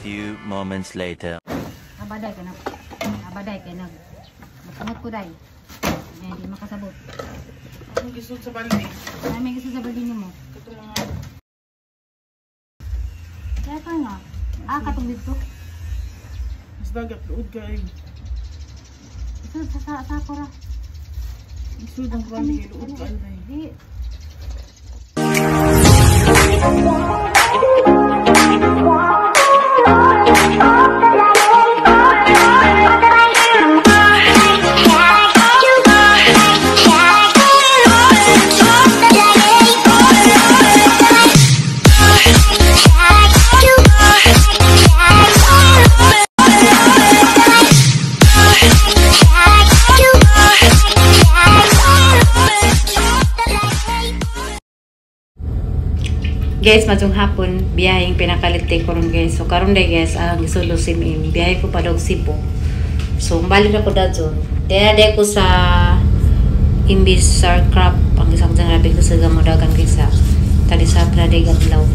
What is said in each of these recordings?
Few moments later. Abaday ka na. Abaday kay nag. Magkamot ko day. Ay, di makasabot. Ang gisod sa balde. Ay, may gusto sa balde mo. Ito mga Kaya pa nga. Ah, katong dito. mas dagat luod kay. Ito sa sako ra. Isod ang balde kay luod kay. Di. Guys, matong hapon, biyaheng pinakalit ko ron guys. So karon day guys, ang isulo si Mim. Biyahe ko pa daw Cebu. So balik na ko dadson. Daya day ko sa imbis sa crop ang isang grabe ko sa gamodagan guys sa talisap na day adlaw.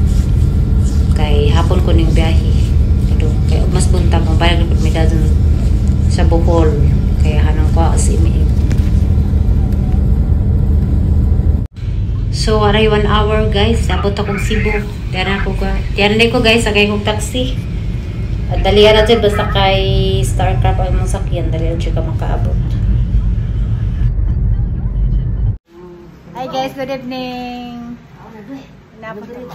Kay hapon ko ning biyahe. Pero kay mas buntag mo balik na mi dadson sa Bohol. Kaya hanong ko si Mim. So, aray 1 hour guys. Abot akong Cebu. Diyan ako ka. Diyan ko guys, sakay kong taxi. At dalian na dyan, basta kay Starcraft ang mong sakyan. Dalian siya ka makaabot. Hi guys, good evening. Napunta.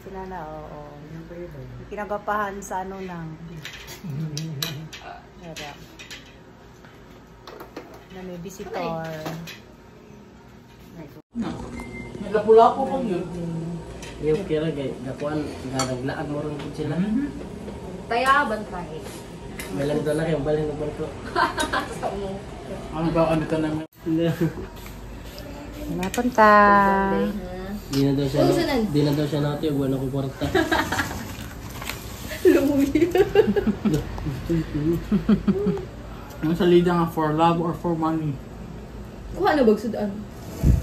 Sinana, oo. Kinagapahan sa ano nang. Pero na may visitor. Lapu-lapu pag yun. Yung kira kay gakuan naglaag mo ron pud sila. Tayaban tayo. May lang dala kay balhin ng barko. Ano ba ano ka namin? Napunta. Di na daw siya. Di na daw siya nati ug wala ko kwarta. Lumuyo. Ang salida nga for love or for money. Kuha na bagsudan.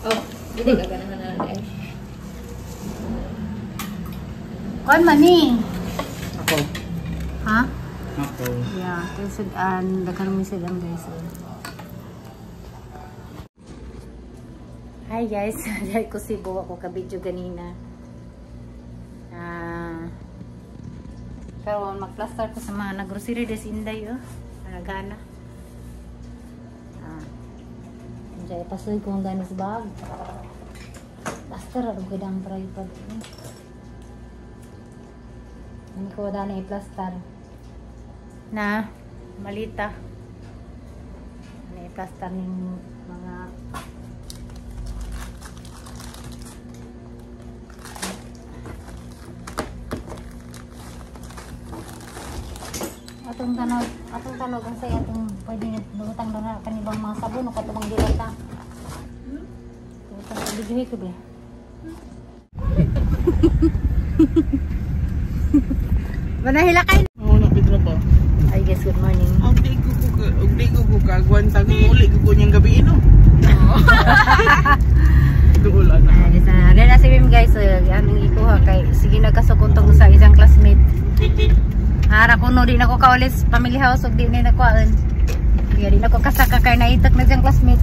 Oh, hindi ka ganahan na eh. Kuan man ni. Ako. Ha? Ako. Yeah, kay sudan, daghan mi sudan guys. Hi guys, dahil ko Cebu ako ka video ganina. Pero magplaster ko sa mga naggrocery des inday oh. Nagana. Diyan ipasuy ko ang ganis bag. Plaster aron ko dang tripod. Hindi ko dana i-plaster. Na malita. Ano i-plaster ning mga atong tanog ang say atong pwede nagutang na kanibang mga sabon o katubang dilata. Utang sa video ko ba? Manahila kay. Oo, na Pedro ba? Hi guys, good morning. Og di ko kagwan tag uli ko niyang gabi ino. Duol ana. Ay, na si Mim guys, anong ikuha kay sige nagkasukuntog sa isang classmate. Ara kuno di na ko kaulis family house ug di na nakuhaan. Kaya di na ko kasaka kay naitak na siyang classmate.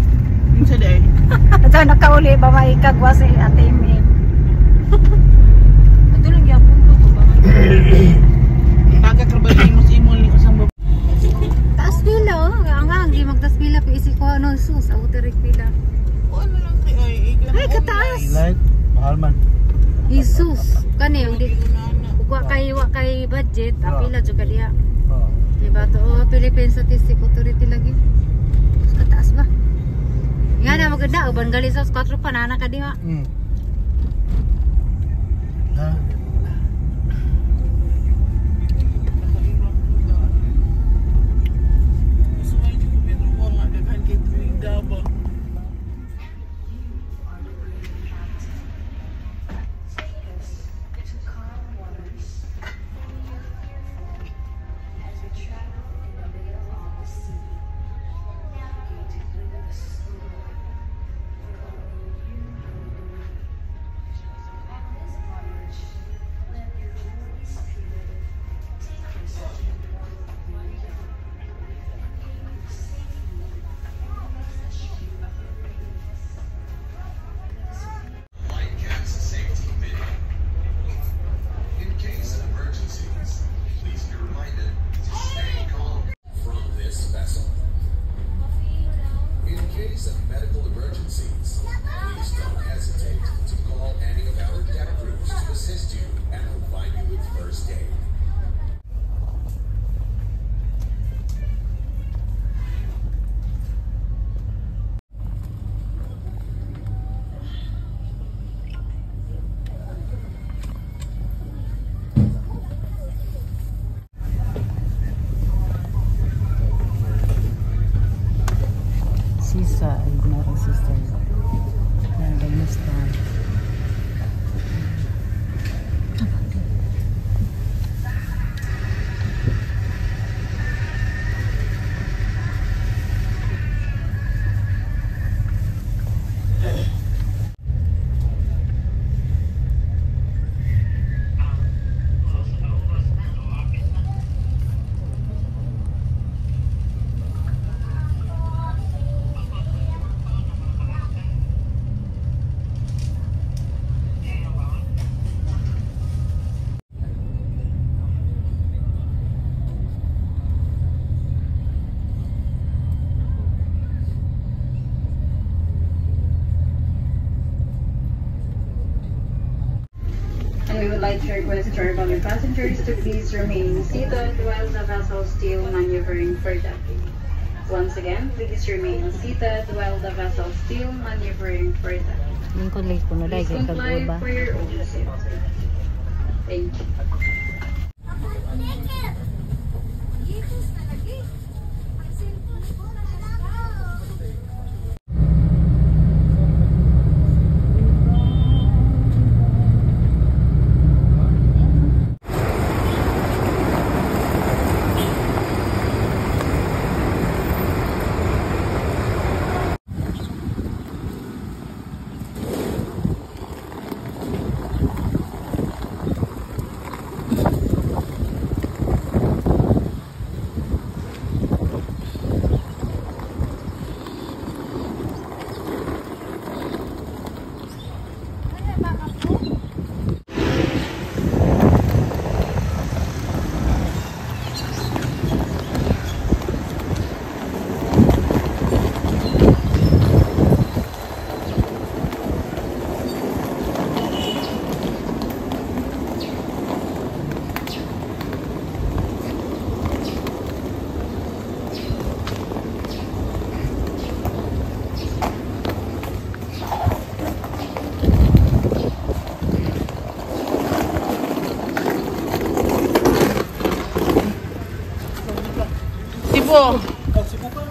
Unsa day? Ato nakauli ba maikagwa si Ate Mim. Ato lang gyapon ko to ba. Taga trabaho mo sa imol ni usang babae. Taas pila oh, ang ang di magtaas pila ko isip ko ano sus, awterik pila. Kuan na lang kay ay Ay kataas. Light, mahal man. Jesus, kani yung di wa kay budget, apila jud ka diha. Diba to oh, Philippine Statistics Authority lagi. Kataas ba? Nga na maganda uban gali sa 4 pa nana ka diha. Ha? much request our valued passengers to please remain seated while the vessel still maneuvering for docking. Once again, please remain seated while the vessel still maneuvering for docking. Lingkod lagi kuno dai Please kay comply kag-uba. for your own safety. Thank you. Cebu. Cebu ka?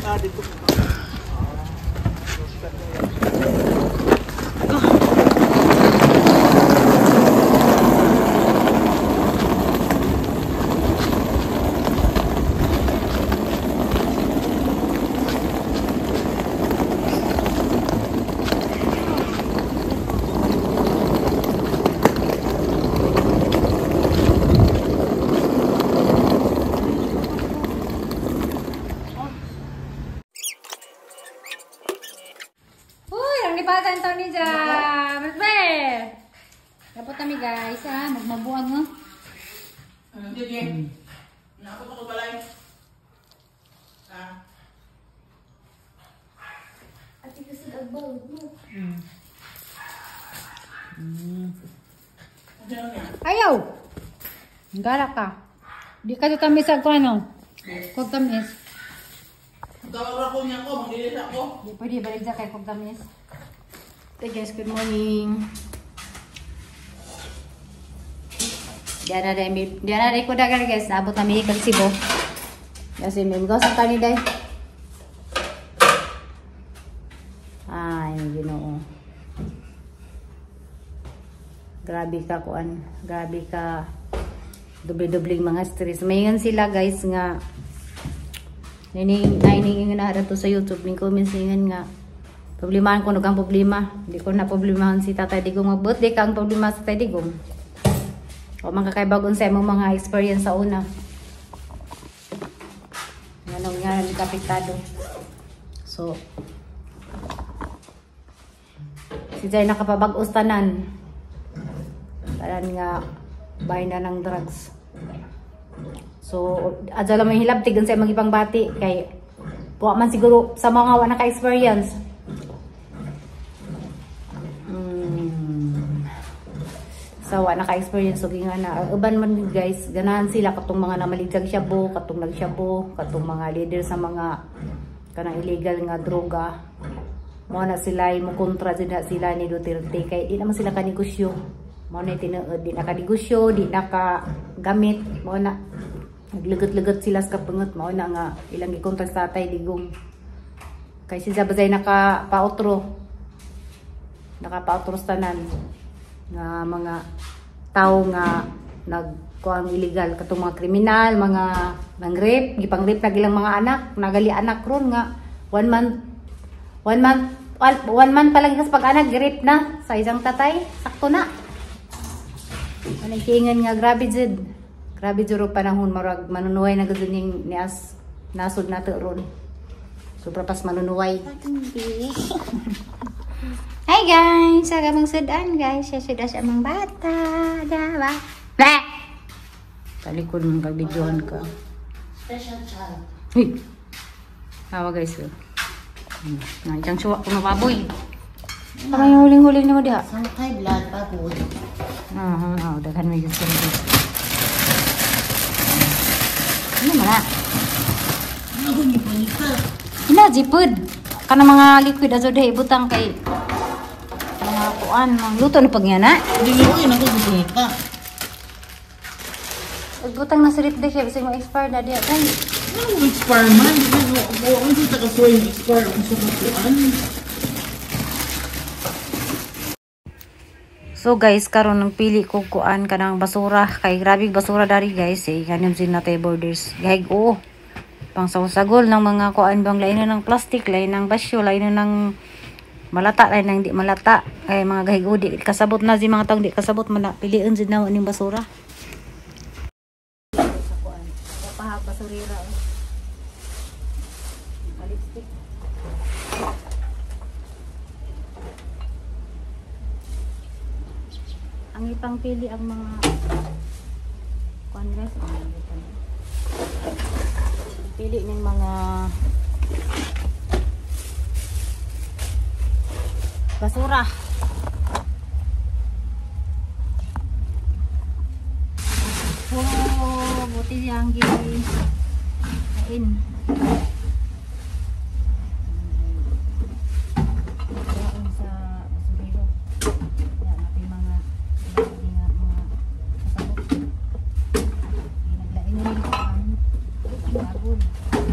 Ah, dito ka. Uy, ang lipatan to ni Ja. Magbe. Dapat kami guys, ah, magmabuang no. Hindi. Naako ko balay. Ah. Ate kasi agbawod mo. Ayaw. Gara ka. Di ka tamis sa ano. Kog tamis. Tawag ko niya ko, mangilis ako. Di pwede balik dyan kay kog tamis. Hey guys, good morning. Diyan na ko dagar guys. Naabot kami kag Cebu. Kasi may mga sa tani day. Ay, Ginoo. Grabe ka kuan, grabe ka doble-dobling mga stress. Mayngan sila guys nga nining na to sa YouTube ning comments ningan nga problemahan ko ang problema. Di ko na problemahan si Tatay Digong. Mag-birthday ka ang problema sa Tatay Digong. O makakaibagon sa imong mga experience sa una. Anong nga ni kapiktado. So si Jay nakapabag-os tanan. Tanan nga buy na ng drugs. So adya lang may hilabtig sa imong ipangbati kay wa man siguro sa mga wa naka-experience. Sa wa naka-experience so nga na uban man guys, ganahan sila katong mga namaligyag shabu, katong nagshabu, katong mga leader sa mga kanang illegal nga droga. Mao na sila mo kontra sila ni Duterte kay di naman sila kanegosyo. Mao na tinuod, di na kanegosyo, di na ka gamit, mao na naglugot-lugot sila sa kapungot, mao na nga ilang gikontra sa Tatay Digong. Kay si Zabazay nakapaotro. Nakapaotro sa tanan nga mga tao nga nagkuang illegal katong mga kriminal, mga nang-rape, gipang-rape na ilang mga anak, nagali anak ron nga 1 month 1 month pa lang kas pag-anak rape na sa isang tatay, sakto na. Anong kiingan nga grabe jud. Grabe jud ro panahon marag manunuhay na gud ning nias nasod nato ron. Sobra pas manunuhay. Hi guys, sa gamang sudan guys, sa sudan sa amang bata, diba? Bleh! Talikod mong kag-videohan ka. Special child. Hey. Tawa guys. Nandiyan suwa ko mababoy. Tama yung huling-huling na mo diha. Sangkay blood pagod. Oh, daghan may gusto rin. Ano man na? Ina, jipod. Kana mga liquid azo diha ibutang kay mga kuan, mga luto na pag niya na. Hindi ko yun ako gipangita. Ibutang na sa rip diha bisag mo expire na diha kay. Ano mo expire man? Di ba mo ang sa kasuway expire ang sa kuan. So guys, karon nang pili ko kuan kanang basura kay grabe basura dari guys eh kanim sin natay borders. Gahig oo. Pang sagol ng mga kuan bang lain na ng plastic, lain ng basyo, lain na ng malata, lain ng di malata. Kay mga gahig oo, di kasabot na si mga taong di kasabot man na piliin jud na ning basura. Sa kuan, paha basurira. Lipstick. Ang ipangpili ang mga kuan guys, pili ng mga basura. Puro buti siyang gikain. Sa basurero. Yan natin mga kasabot. Naglain na rin ang bagol. Plastic.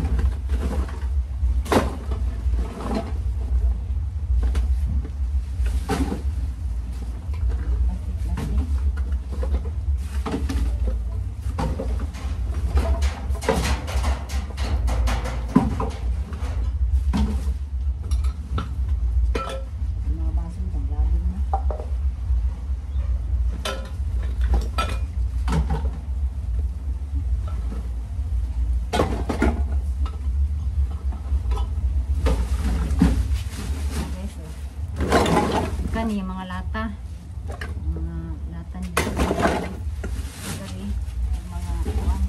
Mga baso itong labing na. Guys, oh. Kani yung mga lata. Mga lata ni dari mga kuan.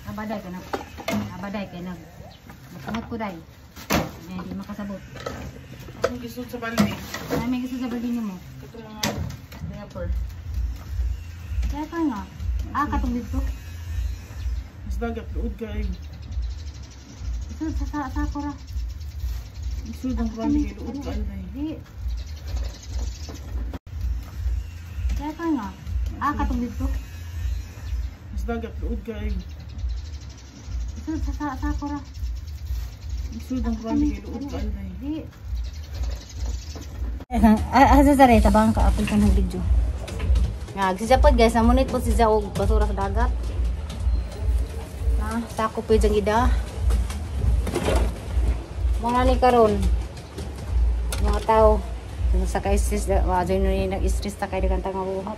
Abaday ka na. Abaday kay nag. Makamot ko day. Hindi makasabot. Akong gisud sa balde. Ay, may gusto sa balde mo. Katong mga diaper. Diaper nga. Ah, katong dito. Mas dagat luod kay. Isod sa sa ko ra. Isod ang balde kay luod kay. Di. Diaper nga. Ah, katong dito. Mas dagat luod kay. Isod sa sa ko ra. Isod ang balde kay luod kay. Di. Ah, sa sare tabang ka apil ka ng video. Nga si Japod guys, namunit po si Zao og basura sa dagat. Na, sako po yung ida. Mga ni karon. Mga tao sa kay stress, wa join ni nag-stress ta kay daghan ta nga buhat.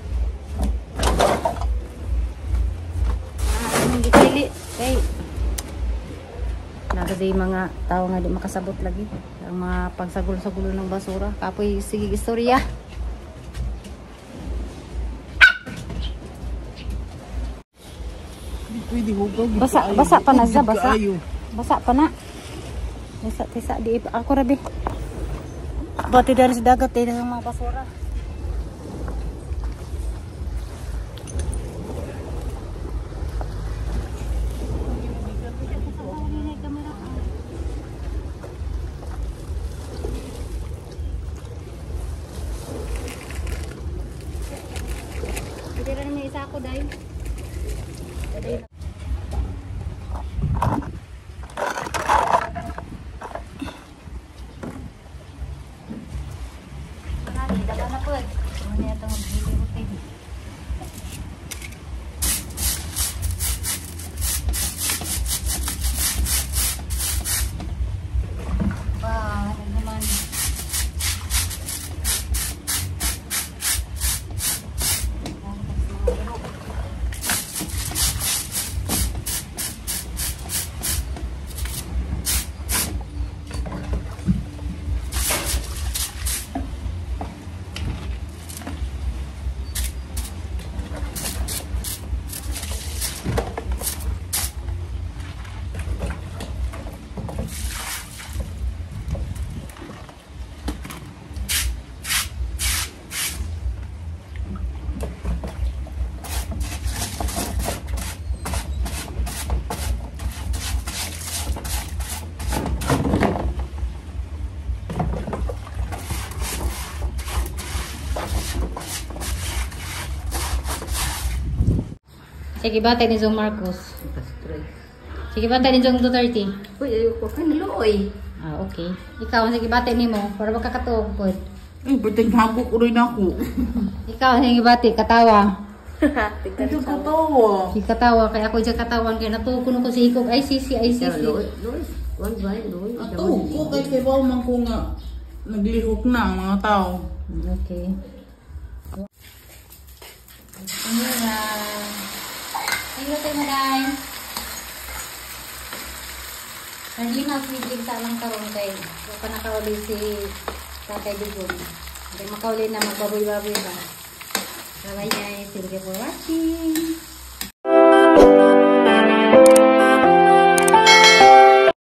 Ah, anong gipili kay nagadi mga tao nga di makasabot lagi ang mga pagsagol-sagulo ng basura. Kapoy sige istorya. Pwede hugaw. Basa, basa pa na siya, basa. Basa pa na. Basa, tisa, di ako rabi. Bati dari sa dagat, eh, ng mga basura. Pwede rin may isa ako, dahil. Sige, batay ni Zong Marcos. Sige, batay ni Zong Duterte. Uy, ayoko ka naluoy. Ah, okay. Ikaw, sige, batay nimo para makakatuog pod. Ay, ba't hagok ko rin ako? Ikaw, sige, bati, katawa. Ito katawa. Sige, katawa. Kaya ako dyan katawan. Kaya natuog ko ko si Hikog. Ay, sisi, ay, sisi. Luoy, one by luoy. Ato, ko kay kay man ko nga naglihok na ang mga tao. Okay. Mura. Ayun tayo, maday. Sardinas, medyo ta lang karon kay wa pa nakauli si Tatay Digong. Hindi makauli na magbaboy-baboy ba. Bye-bye guys. Thank you for watching.